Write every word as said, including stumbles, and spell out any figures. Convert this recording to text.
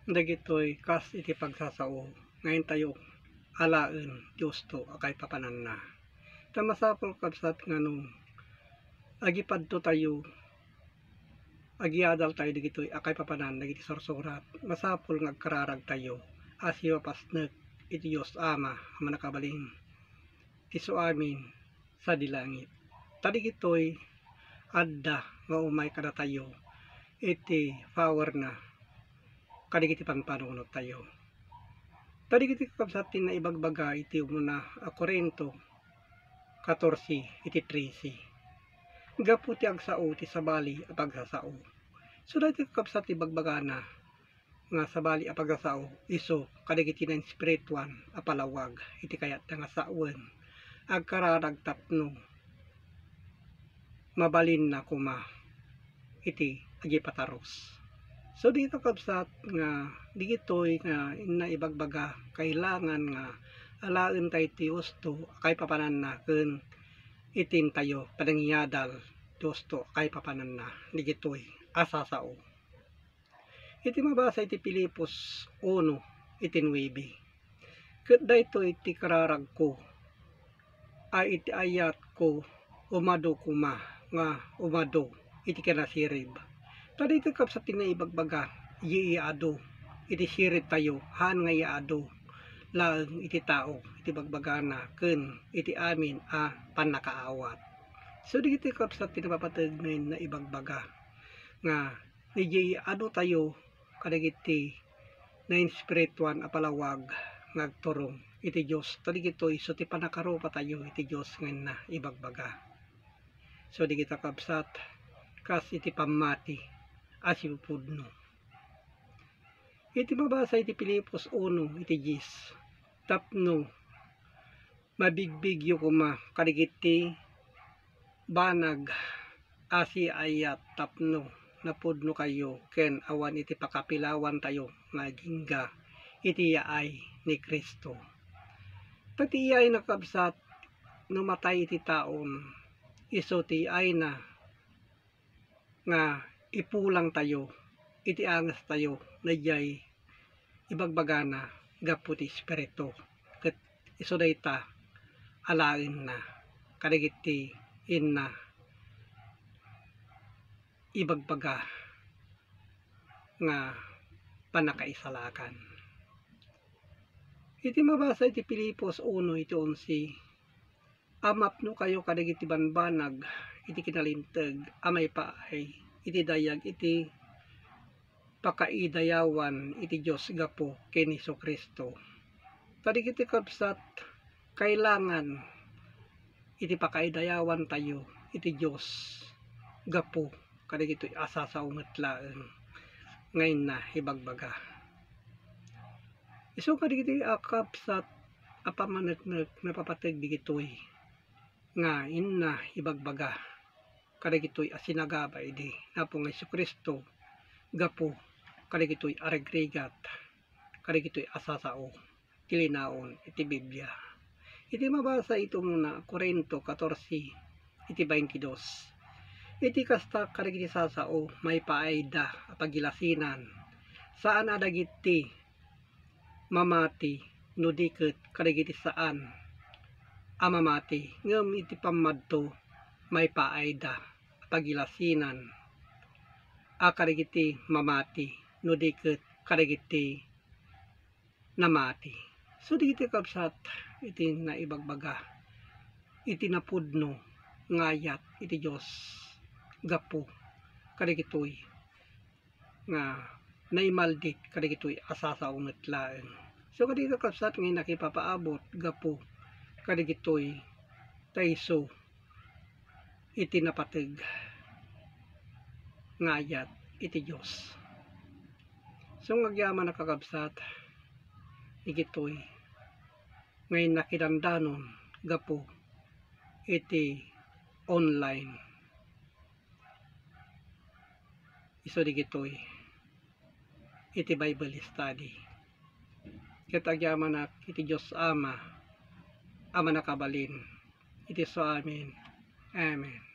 Dagitoy kas iti pagsasao nga intayo alaen ti usto a kaipapananna. Ta masapul, kabsat, nga no agipadtotayo, agiadaltayo dagitoy a kaipapanan dagiti sursurat, masapul nga agkararagtayo a sipapasnek iti Dios Ama a Mannakabalin ti suamin sadi langit. Ta dagitoy adda nga umay kadatayo iti powerna kadagiti pampanunot tayo. Ta dagiti, kakabsat, ti naibagbaga iti umuna a Corinto katorse iti trese. Gapu ti agsao ti sabali a pagsasao. So, dagiti, kakabsat, ti bagbagana nga sabali a pagsasao isu kadagiti nainspirituan a palawag iti kayatda nga sawen agkararag tapno mabalinna koma iti agipatarus. So, dagiti, kakabsat, nga dagitoy nga inna ibagbaga, kailangan nga alaentayo ti usto a kaipapananna ken iti intayo panangiadal ti usto a kaipapananna dagitoy a sasao. Iti mabasa iti Filipos uno iti nuebe, ket daytoy ti kararagko a iti ayatko, umadu koma nga umadu iti kinasirib. Ta daytoy, kabsat, ti naibagbaga, iyaadu iti siribtayo, haan nga iyaadu laeng iti tao iti bagbagana ken iti amin a pannakaawat. So, dagitoy, kabsat, ti napapateg nga inna ibagbaga nga iyaadutayo kadagiti nainspirituan a palawag nga agturong iti Dios. Ta dagitoy isu ti pannakarupatayo iti Dios nga inna ibagbaga. So, dagita, kabsat, kas iti pammati a sipupudno. Iti mabasa iti Filipos uno iti dies, tapno mabigbigyo koma kadagiti banag a siaayat tapno napudnokayo ken awan iti pakapilawantayo nga agingga iti yaay ni Cristo. Ta ti yaayna, kabsat, no matay iti taon, isu ti yaayna nga ipulangtayo iti angestayo daydiay ibagbagana gapu ti Espiritu, ket isu dayta alaenna kadagiti inna ibagbaga nga pannakaisalakan. Iti mabasa iti Filipos uno iti onse, a mapnokayo kadagiti banbanag iti kinalinteg a maipaay iti dayag iti pakaidayawan iti Dios gapu ken Jesu-Cristo. Ta dagiti, kabsat, kailangan iti pakaidayawantayo iti Dios gapu kadagitoy a sasao met laeng nga inna ibagbaga. Isu kadagiti a kabsat a pammaneknek, napapateg dagitoy nga inna ibagbaga kadagitoy a sinagaba idi napo nga Jesu-Cristo gapu kadagitoy a rigrigat kadagitoy a sasao ti linaon iti Biblia. Iti mabasa iti umuna Corinto katorse iti baintidos, iti kasta kadagiti sasao maipaayda a pagilasinan, saan a dagiti mamati no di ket kadagiti saan a mamati, ngem iti pammadto maipaayda a pagilasinan a kadagiti mamati no di ket kadagiti namati. So, dagiti, kabsat, iti naibagbaga iti napudno nga ayat iti Dios gapu kadagitoy nga naimaldit kadagitoy a sasao met laeng. So, kadagiti, kabsat, nga nakipapaabot gapu kadagitoy ta isu iti napateg nga ayat iti Dios. So, nga agyaman a, kakabsat, dagitoy nga inna kidandanon gapu iti online. Isu dagitoy iti Bible study. Ket agyamanak iti Dios Ama a Mannakabalin iti suamin. Amen.